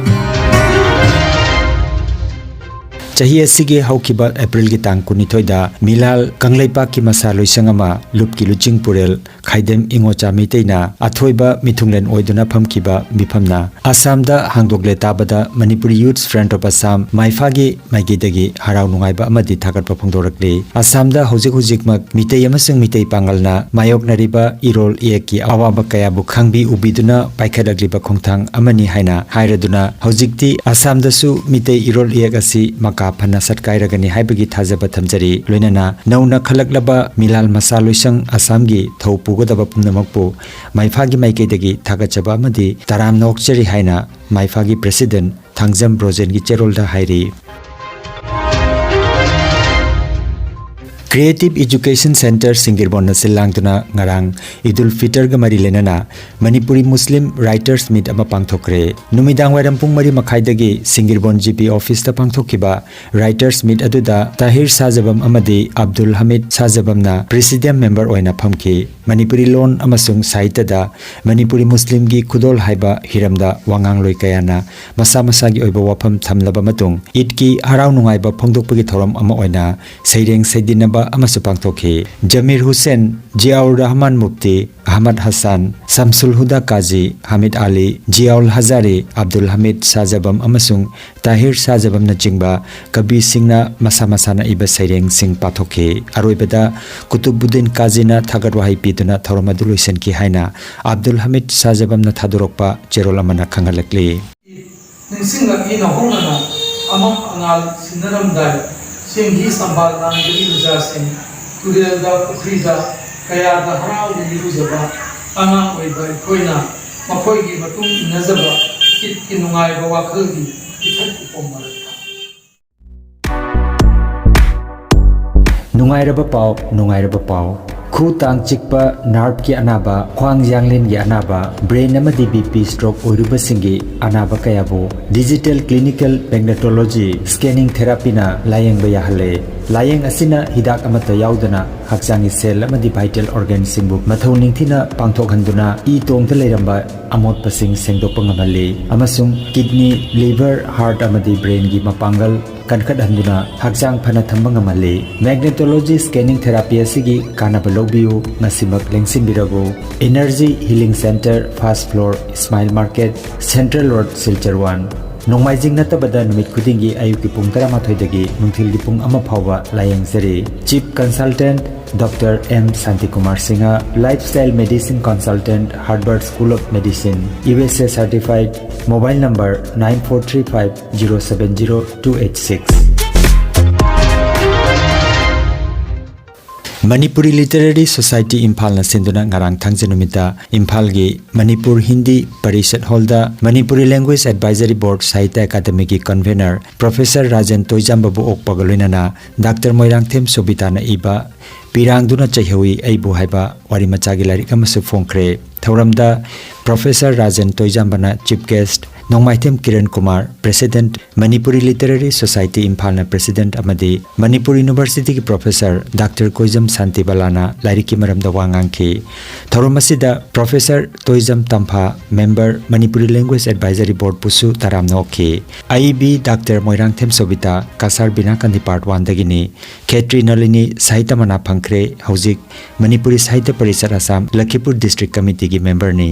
ꯆꯍꯤ ꯑꯁꯤꯒꯤ ꯍꯧꯈꯤꯕ ꯑꯦꯄ꯭ꯔꯤꯜꯒꯤ ꯇꯥꯡ ꯀꯨꯟꯅꯤꯊꯣꯏꯗ ꯃꯤꯂꯥꯜ ꯀꯪꯂꯩꯄꯥꯛꯀꯤ ꯃꯁꯥ ꯂꯣꯏꯁꯪ ꯑꯃ ꯂꯨꯞꯀꯤ ꯂꯨꯆꯤꯡ ꯄꯨꯔꯦꯜ ꯈꯥꯏꯗꯦꯝ ꯏꯉꯣꯆꯥ ꯃꯩꯇꯩꯅ ꯑꯊꯣꯏꯕ ꯃꯤꯊꯨꯡꯂꯦꯟ ꯑꯣꯏꯗꯨꯅ ꯐꯝꯈꯤꯕ ꯃꯤꯐꯝꯅ ꯑꯁꯥꯝꯗ ꯍꯥꯡꯗꯣꯛꯂꯦ ꯇꯥꯕꯗ Manipuri Youth Front of Assam, ꯃꯥꯏꯐꯥꯒꯤ ꯃꯥꯏꯀꯩꯗꯒꯤ ꯍꯔꯥꯎ ꯅꯨꯡꯉꯥꯏꯕ ꯑꯃꯗꯤ ꯊꯥꯒꯠꯄ ꯐꯣꯡꯗꯣꯔꯛꯂꯤ꯫ ꯑꯁꯥꯝꯗ ꯍꯧꯖꯤꯛ ꯍꯧꯖꯤꯛꯃꯛ ꯃꯤꯇꯩ ꯑꯃꯁꯨꯡ ꯃꯤꯇꯩ ꯄꯥꯉꯜꯅ ꯃꯥꯌꯣꯛꯅꯔꯤꯕ ꯏꯔꯣꯜ ꯏꯌꯦꯛꯀꯤ ꯑꯋꯥꯕ ꯀꯌꯥꯕꯨ ꯈꯪꯕꯤ ꯎꯕꯤꯗꯨꯅ ꯄꯥꯏꯈꯠꯂꯛꯂꯤꯕ ꯈꯣꯡꯊꯥꯡ ꯑꯃꯅꯤ ꯍꯥꯏꯅ ꯍꯥꯏꯔꯗꯨꯅ, ꯍꯧꯖꯤꯛꯇꯤ ꯑꯁꯥꯝꯗꯁꯨ ꯃꯤꯇꯩ ꯏꯔꯣꯜ ꯏꯌꯦꯛ ꯑꯁꯤ ꯃꯀꯥ ꯐꯅ ꯁꯠꯀꯥꯏꯔꯒꯅꯤ ꯍꯥꯏꯕꯒꯤ ꯊꯥꯖꯕ ꯊꯝꯖꯔꯤ꯫ ꯂꯣꯏꯅꯅ ꯅꯧꯅ ꯈꯜꯂꯛꯂꯕ ꯃꯤꯂꯥꯜ ꯃꯁꯥ ꯂꯣꯏꯁꯪ ꯑꯁꯥꯝꯒꯤ ꯊꯧ ꯄꯨꯒꯗꯕ ꯄꯨꯝꯅꯃꯛꯄꯨ ꯃꯥꯏꯐꯥꯒꯤ ꯃꯥꯏꯀꯩꯗꯒꯤ ꯊꯥꯒꯠꯆꯕ ꯑꯃꯗꯤ ꯇꯔꯥꯝꯅ ꯑꯣꯛꯆꯔꯤ ꯍꯥꯏꯅ ꯃꯥꯏꯐꯥꯒꯤ ꯄ꯭ꯔꯦꯁꯤꯗꯦꯟꯠ ꯊꯥꯡꯖꯝ ꯕ꯭ꯔꯣꯖꯦꯟꯒꯤ ꯆꯦꯔꯣꯜꯗ ꯍꯥꯏꯔꯤ꯫ Creative Education Centre ꯁꯤꯡꯒꯤꯔꯕꯣꯟꯅ ꯁꯤꯜ ꯂꯥꯡꯗꯨꯅ ꯉꯔꯥꯡ ꯏꯗꯨꯜ ꯐꯤꯇꯔꯒ ꯃꯔꯤ ꯂꯩꯅꯅ ꯃꯅꯤꯄꯨꯔꯤ ꯃꯨꯁꯂꯤꯝ ꯔꯥꯏꯇꯔꯁ ꯃꯤꯠ ꯑꯃ ꯄꯥꯡꯊꯣꯛꯈ꯭ꯔꯦ꯫ ꯅꯨꯃꯤꯗꯥꯡ ꯋꯥꯏꯔꯝ ꯄꯨꯡ ꯃꯔꯤ ꯃꯈꯥꯏꯗꯒꯤ ꯁꯤꯡꯒꯤꯔꯕꯣꯟ ꯖꯤ ꯄꯤ ꯑꯣꯐꯤꯁꯇ ꯄꯥꯡꯊꯣꯛꯈꯤꯕ ꯔꯥꯏꯇꯔꯁ ꯃꯤꯠ ꯑꯗꯨꯗ ꯇꯥꯍꯤꯔ ꯁꯥꯖꯕꯝ ꯑꯃꯗꯤ ꯑꯕꯗꯨꯜ ꯍꯃꯤꯗ ꯁꯥꯖꯕꯝꯅ ꯄ꯭ꯔꯤꯁꯤꯗꯤꯌꯝ ꯃꯦꯝꯕꯔ ꯑꯣꯏꯅ ꯐꯝꯈꯤ꯫ ꯃꯅꯤꯄꯨꯔꯤ ꯂꯣꯟ ꯑꯃꯁꯨꯡ ꯁꯥꯍꯤꯇ꯭ꯌꯗ ꯃꯅꯤꯄꯨꯔꯤ ꯃꯨꯁꯂꯤꯝꯒꯤ ꯈꯨꯗꯣꯜ ꯍꯥꯏꯕ ꯍꯤꯔꯝꯗ ꯋꯥꯉꯥꯡꯂꯣꯏ ꯀꯌꯥꯅ ꯃꯁꯥ ꯃꯁꯥꯒꯤ ꯑꯣꯏꯕ ꯋꯥꯐꯝ ꯊꯝꯂꯕ ꯃꯇꯨꯡ, ꯏꯗꯀꯤ ꯍꯔꯥꯎ ꯅꯨꯡꯉꯥꯏꯕ ꯐꯣꯡꯗꯣꯛꯄꯒꯤ ꯊꯧꯔꯝ ꯑꯃ ꯑꯣꯏꯅ ꯁꯩꯔꯦꯡ ꯁꯩꯗꯤꯟꯅꯕ ꯑꯃꯁꯨ ꯄꯥꯡꯊꯣꯛꯈꯤ꯫ ꯖꯃꯤꯔ ꯍꯨꯁꯦꯟ, ꯖꯤꯌꯥꯎꯔ ꯔꯍꯃꯥꯟ ꯃꯨꯐꯇꯤ, ꯑꯍꯃꯗ ꯍꯁꯥꯟ, ꯁꯝꯁꯨꯜ ꯍꯨꯗꯥ ꯀꯥꯖꯤ, ꯍꯥꯃꯤꯗ ꯑꯂꯤ, ꯖꯤꯌꯥꯎꯜ ꯍꯖꯥꯔꯤ, ꯑꯕꯗꯨꯜ ꯍꯃꯤꯗ ꯁꯥꯖꯕꯝ ꯑꯃꯁꯨꯡ ꯇꯥꯍꯤꯔ ꯁꯥꯖꯕꯝꯅꯆꯤꯡꯕ ꯀꯕꯤꯁꯤꯡꯅ ꯃꯁꯥ ꯃꯁꯥꯅ ꯏꯕ ꯁꯩꯔꯦꯡꯁꯤꯡ ꯄꯥꯊꯣꯛꯈꯤ꯫ ꯑꯔꯣꯏꯕꯗ ꯀꯨꯇꯨꯕꯨꯗꯤꯟ ꯀꯥꯖꯤꯅ ꯊꯥꯒꯠ ꯋꯥꯍꯩ ꯄꯤꯗꯨꯅ ꯊꯧꯔꯝ ꯑꯗꯨ ꯂꯣꯏꯁꯤꯟꯈꯤ ꯍꯥꯏꯅ ꯑꯕꯗꯨꯜ ꯍꯃꯤꯗ ꯁꯥꯖꯕꯝꯅ ꯊꯥꯗꯣꯔꯛꯄ ꯆꯦꯔꯣꯜ ꯑꯃꯅ ꯈꯪꯍꯜꯂꯛꯂꯤ꯫ ꯅꯤꯡꯁꯤꯡꯂꯛꯏ ꯅꯧꯍꯧꯅꯅ ꯑꯃꯝ ꯑꯉꯥꯜ ꯁꯤꯟꯅꯔꯝꯗꯥꯏ, ꯆꯦꯡꯍꯤ ꯁꯝꯕꯥꯜ ꯂꯥꯡꯕꯒꯤ ꯎꯖꯥꯁꯤꯡ, ꯇꯨꯔꯦꯜꯗ, ꯄꯨꯈ꯭ꯔꯤꯗ ꯀꯌꯥꯗ ꯍꯔꯥꯎꯅ ꯏꯔꯨꯖꯕ ꯑꯉꯥꯡ ꯑꯣꯏꯕ ꯑꯩꯈꯣꯏꯅ ꯃꯈꯣꯏꯒꯤ ꯃꯇꯨꯡ ꯏꯟꯅꯖꯕ ꯀꯤꯠꯀꯤ ꯅꯨꯡꯉꯥꯏꯕ ꯋꯥꯈꯜꯒꯤ ꯏꯊꯛ ꯏꯄꯣꯝ ꯃꯔꯛꯇ꯫ ꯅꯨꯡꯉꯥꯏꯔꯕ ꯄꯥꯎ, ꯅꯨꯡꯉꯥꯏꯔꯕ ꯄꯥꯎ꯫ ꯈꯨ ꯇꯥꯡ ꯆꯤꯛꯄ, ꯅꯥꯔꯚꯀꯤ ꯑꯅꯥꯕ, ꯈ꯭ꯋꯥꯡ ꯌꯥꯡꯂꯦꯟꯒꯤ ꯑꯅꯥꯕ, ꯕ꯭ꯔꯦꯟ ꯑꯃꯗꯤ ꯕꯤ ꯄꯤ ꯁ꯭ꯇ꯭ꯔꯣꯛ ꯑꯣꯏꯔꯨꯕꯁꯤꯡꯒꯤ ꯑꯅꯥꯕ ꯀꯌꯥꯕꯨ ꯗꯤꯖꯤꯇꯦꯜ ꯀ꯭ꯂꯤꯅꯤꯀꯦꯜ ꯃꯦꯒꯅꯦꯇꯣꯂꯣꯖꯤ ꯁ꯭ꯀꯦꯅꯤꯡ ꯊꯦꯔꯥꯄꯤꯅ ꯂꯥꯌꯦꯡꯕ ꯌꯥꯍꯜꯂꯦ꯫ ꯂꯥꯌꯦꯡ ꯑꯁꯤꯅ ꯍꯤꯗꯥꯛ ꯑꯃꯠꯇ ꯌꯥꯎꯗꯅ ꯍꯛꯆꯥꯡꯒꯤ ꯁꯦꯜ ꯑꯃꯗꯤ ꯚꯥꯏꯇꯦꯜ ꯑꯣꯔꯒꯥꯟꯁꯤꯡꯕꯨ ꯃꯊꯧ ꯅꯤꯡꯊꯤꯅ ꯄꯥꯡꯊꯣꯛꯍꯟꯗꯨꯅ ꯏ ꯇꯣꯡꯗ ꯂꯩꯔꯝꯕ ꯑꯃꯣꯠꯄꯁꯤꯡ ꯁꯦꯡꯗꯣꯛꯄ ꯉꯝꯍꯜꯂꯤ ꯑꯃꯁꯨꯡ ꯀꯤꯗꯅꯤ, ꯂꯤꯚꯔ, ꯍꯥꯔꯠ ꯑꯃꯗꯤ ꯕ꯭ꯔꯦꯟꯒꯤ ꯃꯄꯥꯡꯒꯜ ꯀꯟꯈꯠꯍꯟꯗꯨꯅ ꯍꯛꯆꯥꯡ ꯐꯅ ꯊꯝꯕ ꯉꯝꯍꯜꯂꯤ꯫ ꯃꯦꯒꯅꯦꯇꯣꯂꯣꯖꯤ ꯁ꯭ꯀꯦꯅꯤꯡ ꯊꯦꯔꯥꯄꯤ ꯑꯁꯤꯒꯤ ꯀꯥꯟꯅꯕ ꯂꯧꯕꯤꯌꯨ, ꯉꯁꯤꯃꯛ ꯂꯦꯡꯁꯤꯟꯕꯤꯔꯕꯨ꯫ Energy healing centre, first floor, Ismail market, central road, Silchar one. ꯅꯣꯡꯃꯥꯏꯖꯤꯡ ꯅꯠꯇꯕꯗ ꯅꯨꯃꯤꯠ ꯈꯨꯗꯤꯡꯒꯤ ꯑꯌꯨꯛꯀꯤ ꯄꯨꯡ ꯇꯔꯥꯃꯥꯊꯣꯏꯗꯒꯤ ꯅꯨꯡꯊꯤꯜꯒꯤ ꯄꯨꯡ ꯑꯃ ꯐꯥꯎꯕ ꯂꯥꯌꯦꯡꯖꯔꯤ꯫ Chief consultant doctor M Shantikumar Singh, lifestyle medicine consultant, Harvard school of medicine, U S A certified, mobile number nine four three five zero seven zero two eight six. Manipuri literary society ꯏꯝꯐꯥꯜꯅ ꯁꯤꯟꯗꯨꯅ ꯉꯔꯥꯡ ꯊꯥꯡꯖ ꯅꯨꯃꯤꯠꯇ ꯏꯝꯐꯥꯜꯒꯤ ꯃꯅꯤꯄꯨꯔ ꯍꯤꯟꯗꯤ ꯄꯔꯤꯁꯠ ꯍꯣꯜꯗ Manipuri language advisory board Sahitya ꯑꯦꯀꯥꯗꯃꯤꯒꯤ convenor professor Rajen ꯇꯣꯏꯖꯥꯝꯕꯕꯨ ꯑꯣꯛꯄꯒ ꯂꯣꯏꯅꯅ ꯗꯥꯛꯇꯔ ꯃꯣꯏꯔꯥꯡꯊꯦꯝ ꯁꯣꯕꯤꯇꯥꯅ ꯏꯕ ꯄꯤꯔꯥꯡꯗꯨꯅ ꯆꯩꯍꯧꯏ ꯑꯩꯕꯨ ꯍꯥꯏꯕ ꯋꯥꯔꯤ ꯃꯆꯥꯒꯤ ꯂꯥꯏꯔꯤꯛ ꯑꯃꯁꯨ ꯐꯣꯡꯈ꯭ꯔꯦ꯫ ꯊꯧꯔꯝꯗ ꯄ꯭ꯔꯣꯐꯦꯁꯔ ꯔꯥꯖꯦꯟ ꯇꯣꯏꯖꯥꯝꯕꯅ chief guest, Nongmaithem Kiran Kumar, President, Manipuri Literary Society ꯏꯝꯐꯥꯜꯅ President ꯑꯃꯗꯤ ꯃꯅꯤꯄꯨꯔ ꯌꯨꯅꯤꯚꯔꯁꯤꯇꯤꯒꯤ Professor Doctor ꯀꯣꯏꯖꯝ ꯁꯥꯟꯇꯤꯕꯂꯥꯅ ꯂꯥꯏꯔꯤꯛꯀꯤ ꯃꯔꯝꯗ ꯋꯥ ꯉꯥꯡꯈꯤ꯫ ꯊꯧꯔꯝ ꯑꯁꯤꯗ Professor ꯇꯣꯏꯖꯝ ꯇꯝꯐꯥ, Member, Manipuri Language Advisory Board ꯄꯨꯁꯨ ꯇꯔꯥꯝꯅ ꯑꯣꯛꯈꯤ꯫ ꯑꯏꯕꯤ Doctor Moirangthem ꯁꯣꯕꯤꯇꯥ, Cachar ꯕꯤꯅꯥꯀꯥꯟꯗꯤ Part One ꯗꯒꯤꯅꯤ꯫ ꯈꯦꯇ꯭ꯔꯤ ꯅꯂꯤꯅꯤ ꯁꯥꯍꯤꯇ꯭ꯌ ꯃꯅꯥ ꯐꯪꯈ꯭ꯔꯦ꯫ ꯍꯧꯖꯤꯛ ꯃꯅꯤꯄꯨꯔꯤ ꯁꯥꯍꯤꯇ꯭ꯌ ꯄꯔꯤꯁꯠ ꯑꯁꯥꯝ ꯂꯈꯤꯄꯨꯔ District Committee ꯒꯤ Member ꯅꯤ꯫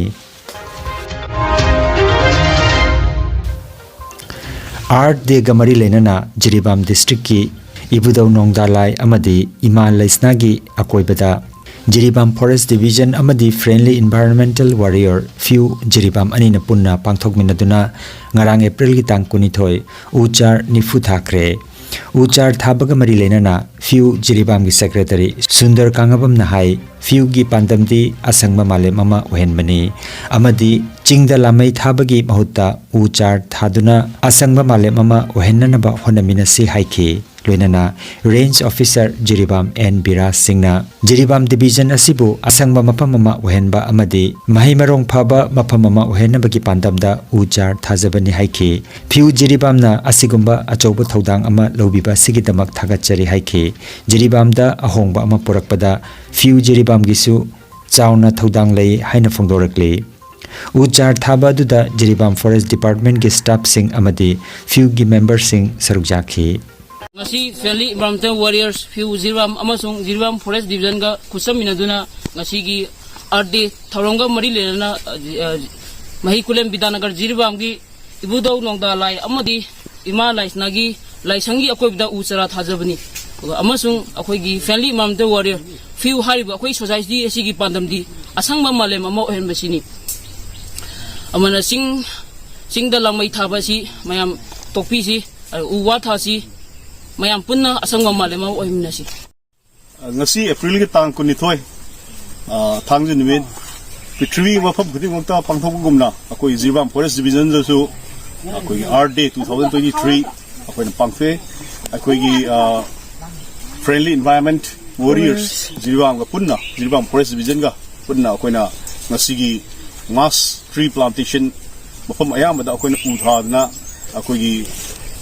Earth Day ꯒ ꯃꯔꯤ ꯂꯩꯅꯅ ꯖꯤꯔꯤꯕꯥꯝ District ꯀꯤ ꯏꯕꯨꯙꯧ ꯅꯣꯡꯗꯥ ꯂꯥꯏ ꯑꯃꯗꯤ ꯏꯃꯥ ꯂꯩꯁꯅꯥꯒꯤ ꯑꯀꯣꯏꯕꯗ ꯖꯤꯔꯤꯕꯥꯝ Forest Division ꯑꯃꯗꯤ Friendly Environmental Warrior, ꯐꯤꯎ, ꯖꯤꯔꯤꯕꯥꯝ ꯑꯅꯤꯅ ꯄꯨꯟꯅ ꯄꯥꯡꯊꯣꯛꯃꯤꯟꯅꯗꯨꯅ ꯉꯔꯥꯡ April ꯒꯤ ꯇꯥꯡ ꯀꯨꯟꯅꯤꯊꯣꯏ ꯎ ꯆꯥꯔ ꯅꯤꯐꯨ ꯊꯥꯈ꯭ꯔꯦ꯫ ꯎ ꯆꯥꯔ ꯊꯥꯕꯒ ꯃꯔꯤ ꯂꯩꯅꯅ ꯐꯤꯎ ꯖꯤꯔꯤꯕꯥꯝꯒꯤ Secretary ꯁꯨꯟꯗꯔ ꯀꯥꯡꯉꯕꯝꯅ ꯍꯥꯏ, ꯐꯤꯎꯒꯤ ꯄꯥꯟꯗꯝꯗꯤ ꯑꯁꯪꯕ ꯃꯥꯂꯦꯝ ꯑꯃ ꯑꯣꯏꯍꯟꯕꯅꯤ ꯑꯃꯗꯤ ꯆꯤꯡꯗ ꯂꯥꯃꯩ ꯊꯥꯕꯒꯤ ꯃꯍꯨꯠꯇ ꯎ ꯆꯥꯔ ꯊꯥꯗꯨꯅ ꯑꯁꯪꯕ ꯃꯥꯂꯦꯝ ꯑꯃ ꯑꯣꯏꯍꯟꯅꯅꯕ ꯍꯣꯠꯅꯃꯤꯟꯅꯁꯤ ꯍꯥꯏꯈꯤ꯫ ꯂꯣꯏꯅꯅ Range Officer ꯖꯤꯔꯤꯕꯥꯝ ꯑꯦꯟ ꯕꯤꯔꯥꯖ ꯁꯤꯡꯅ ꯖꯤꯔꯤꯕꯥꯝ Division ꯑꯁꯤꯕꯨ ꯑꯁꯪꯕ ꯃꯐꯝ ꯑꯃ ꯑꯣꯏꯍꯟꯕ ꯑꯃꯗꯤ ꯃꯍꯩ ꯃꯔꯣꯡ ꯐꯕ ꯃꯐꯝ ꯑꯃ ꯑꯣꯏꯍꯟꯅꯕꯒꯤ ꯄꯥꯟꯗꯝꯗ ꯎ ꯆꯥꯔ ꯊꯥꯖꯕꯅꯤ ꯍꯥꯏꯈꯤ꯫ ꯐꯤꯎ ꯖꯤꯔꯤꯕꯥꯝꯅ ꯑꯁꯤꯒꯨꯝꯕ ꯑꯆꯧꯕ ꯊꯧꯗꯥꯡ ꯑꯃ ꯂꯧꯕꯤꯕ ꯑꯁꯤꯒꯤꯗꯃꯛ ꯊꯥꯒꯠꯆꯔꯤ ꯍꯥꯏꯈꯤ꯫ ꯖꯤꯔꯤꯕꯥꯝꯗ ꯑꯍꯣꯡꯕ ꯑꯃ ꯄꯨꯔꯛꯄꯗ ꯐꯤꯎ ꯖꯤꯔꯤꯕꯥꯝꯒꯤꯁꯨ ꯆꯥꯎꯅ ꯊꯧꯗꯥꯡ ꯂꯩ ꯍꯥꯏꯅ ꯐꯣꯡꯗꯣꯔꯛꯂꯤ꯫ ꯎ ꯆꯥꯔ ꯊꯥꯕ ꯑꯗꯨꯗ ꯖꯤꯔꯤꯕꯥꯝ Forest Department ꯀꯤ staff ꯁꯤꯡ ꯑꯃꯗꯤ ꯐꯤꯎꯒꯤ member ꯁꯤꯡ ꯁꯔꯨꯛ ꯌꯥꯈꯤ꯫ ꯉꯁꯤ Friendly Environmental Warriors, ꯐꯤꯎ ꯖꯤꯔꯤꯕꯥꯝ ꯑꯃꯁꯨꯡ ꯖꯤꯔꯤꯕꯥꯝ Forest Division ꯒ ꯈꯨꯠꯁꯝꯃꯤꯟꯅꯗꯨꯅ ꯉꯁꯤꯒꯤ Earth Day ꯊꯧꯔꯝꯒ ꯃꯔꯤ ꯂꯩꯅꯅ, ꯑ, ꯑ, ꯃꯍꯩ ꯀꯨꯂꯦꯝ ꯕꯤꯗ꯭ꯌꯥꯅꯒꯔ ꯖꯤꯔꯤꯕꯥꯝꯒꯤ ꯏꯕꯨꯙꯧ ꯅꯣꯡꯗꯥ ꯂꯥꯏ ꯑꯃꯗꯤ ꯏꯃꯥ ꯂꯥꯏꯁꯅꯥꯒꯤ ꯂꯥꯏꯁꯪꯒꯤ ꯑꯀꯣꯏꯕꯗ ꯎ ꯆꯥꯔꯥ ꯊꯥꯖꯕꯅꯤ꯫ ꯑꯗꯨꯒ ꯑꯃꯁꯨꯡ ꯑꯩꯈꯣꯏꯒꯤ Friendly Environmental Warrior, ꯐꯤꯎ ꯍꯥꯏꯔꯤꯕ ꯑꯩꯈꯣꯏ society ꯑꯁꯤꯒꯤ ꯄꯥꯟꯗꯝꯗꯤ ꯑꯁꯪꯕ ꯃꯥꯂꯦꯝ ꯑꯃ ꯑꯣꯏꯍꯟꯕꯁꯤꯅꯤ꯫ ꯑꯃꯅ ꯆꯤꯡ, ꯆꯤꯡꯗ ꯂꯥꯃꯩ ꯊꯥꯕ ꯑꯁꯤ ꯃꯌꯥꯝ ꯇꯣꯛꯄꯤꯁꯤ, ꯑ, ꯎ ꯋꯥ ꯊꯥꯁꯤ, ꯃꯌꯥꯝ ꯄꯨꯟꯅ ꯑꯁꯪꯕ ꯃꯥꯂꯦꯝ ꯑꯃ ꯑꯣꯏꯍꯟꯃꯤꯟꯅꯁꯤ꯫ ꯉꯁꯤ April ꯒꯤ ꯇꯥꯡ ꯀꯨꯟꯅꯤꯊꯣꯏ, ꯑ, ꯊꯥꯡꯖ ꯅꯨꯃꯤꯠ, ꯄ꯭ꯔꯤꯊꯤꯕꯤꯒꯤ ꯃꯐꯝ ꯈꯨꯗꯤꯡꯃꯛꯇ ꯄꯥꯡꯊꯣꯛꯄꯒꯨꯝꯅ ꯑꯩꯈꯣꯏ ꯖꯤꯔꯤꯕꯥꯝ Forest Division ꯗꯁꯨ ꯑꯩꯈꯣꯏꯒꯤ Earth Day two thousand twenty three ꯑꯩꯈꯣꯏꯅ ꯄꯥꯡꯊꯣꯛꯑꯦ꯫ ꯑꯩꯈꯣꯏꯒꯤ, ꯑ, Friendly Environment Warriors ꯖꯤꯔꯤꯕꯥꯝꯒ ꯄꯨꯟꯅ, ꯖꯤꯔꯤꯕꯥꯝ Forest Division ꯒ ꯄꯨꯟꯅ ꯑꯩꯈꯣꯏꯅ ꯉꯁꯤꯒꯤ mass tree plantation ꯃꯐꯝ ꯑꯌꯥꯝꯕꯗ ꯑꯩꯈꯣꯏꯅ ꯎ ꯊꯥꯗꯅ ꯑꯩꯈꯣꯏꯒꯤ,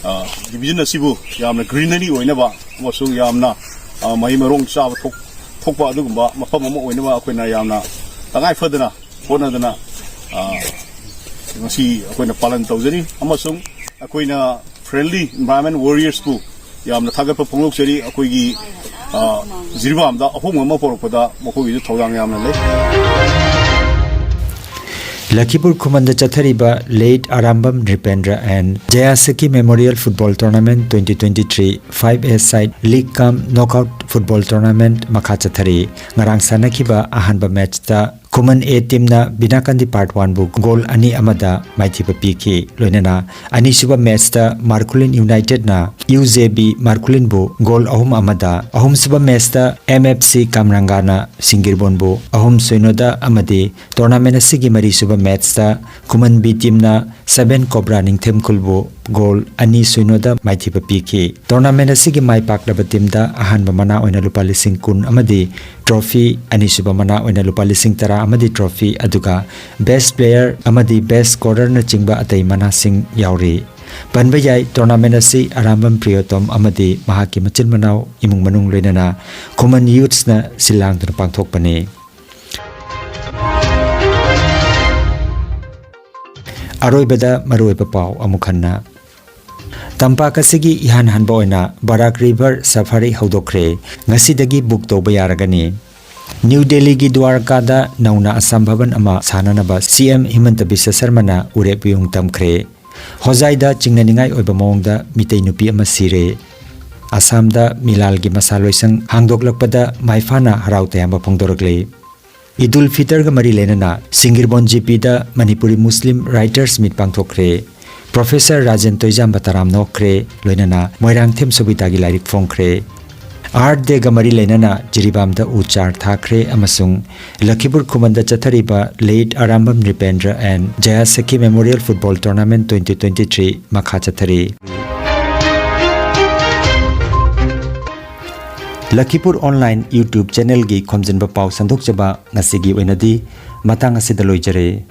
ꯑ, ꯗꯤꯕꯤꯖꯟ ꯑꯁꯤꯕꯨ ꯌꯥꯝꯅ ꯒ꯭ꯔꯤꯅꯔꯤ ꯑꯣꯏꯅꯕ ꯑꯃꯁꯨꯡ ꯌꯥꯝꯅ, ꯑ, ꯃꯍꯩ ꯃꯔꯣꯡ ꯆꯥꯕ ꯊꯣꯛ-, ꯊꯣꯛꯄ ꯑꯗꯨꯒꯨꯝꯕ ꯃꯐꯝ ꯑꯃ ꯑꯣꯏꯅꯕ ꯑꯩꯈꯣꯏꯅ ꯌꯥꯝꯅ ꯇꯉꯥꯏ ꯐꯗꯅ ꯍꯣꯠꯅꯗꯅ, ꯑ, ꯉꯁꯤ ꯑꯩꯈꯣꯏꯅ ꯄꯥꯂꯟ ꯇꯧꯖꯔꯤ꯫ ꯑꯃꯁꯨꯡ ꯑꯩꯈꯣꯏꯅ Friendly Environment Warriorsꯄꯨ ꯌꯥꯝꯅ ꯊꯥꯒꯠꯄ ꯐꯣꯡꯗꯣꯛꯆꯔꯤ꯫ ꯑꯩꯈꯣꯏꯒꯤ, ꯑ, ꯖꯤꯔꯤꯕꯥꯝꯗ ꯑꯍꯣꯡꯕ ꯑꯃ ꯄꯨꯔꯛꯄꯗ ꯃꯈꯣꯏꯒꯤꯁꯨ ꯊꯧꯗꯥꯡ ꯌꯥꯝꯅ ꯂꯩ꯫ ꯂꯈꯤꯄꯨꯔ ꯈꯨꯃꯟꯗ ꯆꯠꯊꯔꯤꯕ Late Arambam Nripendra and Jayasakhi Memorial Football Tournament twenty twenty-three five A side league cum knockout football tournament ꯃꯈꯥ ꯆꯠꯊꯔꯤ꯫ ꯉꯔꯥꯡ ꯁꯥꯟꯅꯈꯤꯕ ꯑꯍꯥꯟꯕ ꯃꯦꯠꯆꯇ ꯈꯨꯃꯟ A teamꯅ ꯕꯤꯅꯥꯀꯥꯟꯗꯤ Part Oneꯕꯨ ꯒꯣꯜ ꯑꯅꯤ ꯑꯃꯗ ꯃꯥꯏꯊꯤꯕ ꯄꯤꯈꯤ꯫ ꯂꯣꯏꯅꯅ ꯑꯅꯤꯁꯨꯕ ꯃꯦꯠꯆꯇ ꯃꯥꯔꯀꯨꯂꯤꯟ Unitedꯅ UJB ꯃꯥꯔꯀꯨꯂꯤꯟꯕꯨ ꯒꯣꯜ ꯑꯍꯨꯝ ꯑꯃꯗ, ꯑꯍꯨꯝꯁꯨꯕ ꯃꯦꯠꯆꯇ MFC ꯀꯥꯝꯔꯥꯡꯒꯥꯅ ꯁꯤꯡꯒꯤꯔꯕꯣꯟꯕꯨ ꯑꯍꯨꯝ ꯁꯣꯏꯅꯣꯗ ꯑꯃꯗꯤ tournament ꯑꯁꯤꯒꯤ ꯃꯔꯤꯁꯨꯕ ꯃꯦꯠꯆꯇ ꯈꯨꯃꯟ B teamꯅ Seven Cobra ꯅꯤꯡꯊꯦꯝꯈꯨꯜꯕꯨ ꯒꯣꯜ ꯑꯅꯤ ꯁꯣꯏꯅꯣꯗ ꯃꯥꯏꯊꯤꯕ ꯄꯤꯈꯤ꯫ Tournament ꯑꯁꯤꯒꯤ ꯃꯥꯏ ꯄꯥꯛꯂꯕ teamꯗ ꯑꯍꯥꯟꯕ ꯃꯅꯥ ꯑꯣꯏꯅ ꯂꯨꯄꯥ ꯂꯤꯁꯤꯡ ꯀꯨꯟ ꯑꯃꯗꯤ trophy, ꯑꯅꯤꯁꯨꯕ ꯃꯅꯥ ꯑꯣꯏꯅ ꯂꯨꯄꯥ ꯂꯤꯁꯤꯡ ꯇꯔꯥ ꯑꯃꯗꯤ trophy, ꯑꯗꯨꯒ best player ꯑꯃꯗꯤ best scorerꯅꯆꯤꯡꯕ ꯑꯇꯩ ꯃꯅꯥꯁꯤꯡ ꯌꯥꯎꯔꯤ꯫ ꯄꯟꯕ ꯌꯥꯏ, tournament ꯑꯁꯤ ꯑꯔꯥꯝꯕꯝ ꯄ꯭ꯔꯤꯌꯣꯇꯣꯝ ꯑꯃꯗꯤ ꯃꯍꯥꯛꯀꯤ ꯃꯆꯤꯟ ꯃꯅꯥꯎ, ꯏꯃꯨꯡ ꯃꯅꯨꯡ, ꯂꯣꯏꯅꯅ ꯈꯨꯃꯟ youthsꯅ ꯁꯤꯜ ꯂꯥꯡꯗꯨꯅ ꯄꯥꯡꯊꯣꯛꯄꯅꯤ꯫ ꯑꯔꯣꯏꯕꯗ ꯃꯔꯨꯑꯣꯏꯕ ꯄꯥꯎ ꯑꯃꯨꯛ ꯍꯟꯅ꯫ ꯇꯝꯄꯥꯛ ꯑꯁꯤꯒꯤ ꯏꯍꯥꯟ ꯍꯥꯟꯕ ꯑꯣꯏꯅ ꯕꯔꯥꯛ River Safari ꯍꯧꯗꯣꯛꯈ꯭ꯔꯦ꯫ ꯉꯁꯤꯗꯒꯤ book ꯇꯧꯕ ꯌꯥꯔꯒꯅꯤ꯫ ꯅ꯭ꯌꯨ ꯗꯦꯜꯂꯤꯒꯤ ꯗ꯭ꯋꯥꯔꯀꯥꯗ ꯅꯧꯅ ꯑꯁꯥꯝ ꯚꯕꯟ ꯑꯃ ꯁꯥꯅꯅꯕ CM ꯍꯤꯃꯟꯇ ꯕꯤꯁ꯭ꯋ ꯁꯔꯃꯅ ꯎꯔꯦꯞ ꯎꯌꯨꯡ ꯇꯝꯈ꯭ꯔꯦ꯫ ꯍꯣꯖꯥꯏꯗ ꯆꯤꯡꯅꯅꯤꯡꯉꯥꯏ ꯑꯣꯏꯕ ꯃꯑꯣꯡꯗ ꯃꯤꯇꯩ ꯅꯨꯄꯤ ꯑꯃ ꯁꯤꯔꯦ꯫ ꯑꯁꯥꯝꯗ ꯃꯤꯂꯥꯜꯒꯤ ꯃꯁꯥ ꯂꯣꯏꯁꯪ ꯍꯥꯡꯗꯣꯛꯂꯛꯄꯗ ꯃꯥꯏꯐꯥꯅ ꯍꯔꯥꯎ ꯇꯌꯥꯝꯕ ꯐꯣꯡꯗꯣꯔꯛꯂꯦ꯫ ꯏꯗꯨꯜ ꯐꯤꯇꯔꯒ ꯃꯔꯤ ꯂꯩꯅꯅ ꯁꯤꯡꯒꯤꯔꯕꯣꯟ GPꯗ Manipuri Muslim Writers Meet ꯄꯥꯡꯊꯣꯛꯈ꯭ꯔꯦ꯫ Professor Rajen ꯇꯣꯏꯖꯥꯝꯕ ꯇꯔꯥꯝꯅ ꯑꯣꯛꯈ꯭ꯔꯦ, ꯂꯣꯏꯅꯅ ꯃꯣꯏꯔꯥꯡꯊꯦꯝ ꯁꯣꯕꯤꯇꯥꯒꯤ ꯂꯥꯏꯔꯤꯛ ꯐꯣꯡꯈ꯭ꯔꯦ꯫ Earth Dayꯒ ꯃꯔꯤ ꯂꯩꯅꯅ ꯖꯤꯔꯤꯕꯥꯝꯗ ꯎ ꯆꯥꯔ ꯊꯥꯈ꯭ꯔꯦ ꯑꯃꯁꯨꯡ ꯂꯈꯤꯄꯨꯔ ꯈꯨꯃꯟꯗ ꯆꯠꯊꯔꯤꯕ Late Arambam Nripendra and Jayasakhi Memorial Football Tournament twenty twenty-three ꯃꯈꯥ ꯆꯠꯊꯔꯤ꯫ ꯂꯈꯤꯄꯨꯔ Online YouTube channelꯒꯤ ꯈꯣꯝꯖꯤꯟꯕ ꯄꯥꯎ ꯁꯟꯗꯣꯛꯆꯕ ꯉꯁꯤꯒꯤ ꯑꯣꯏꯅꯗꯤ ꯃꯇꯥꯡ ꯑꯁꯤꯗ ꯂꯣꯏꯖꯔꯦ꯫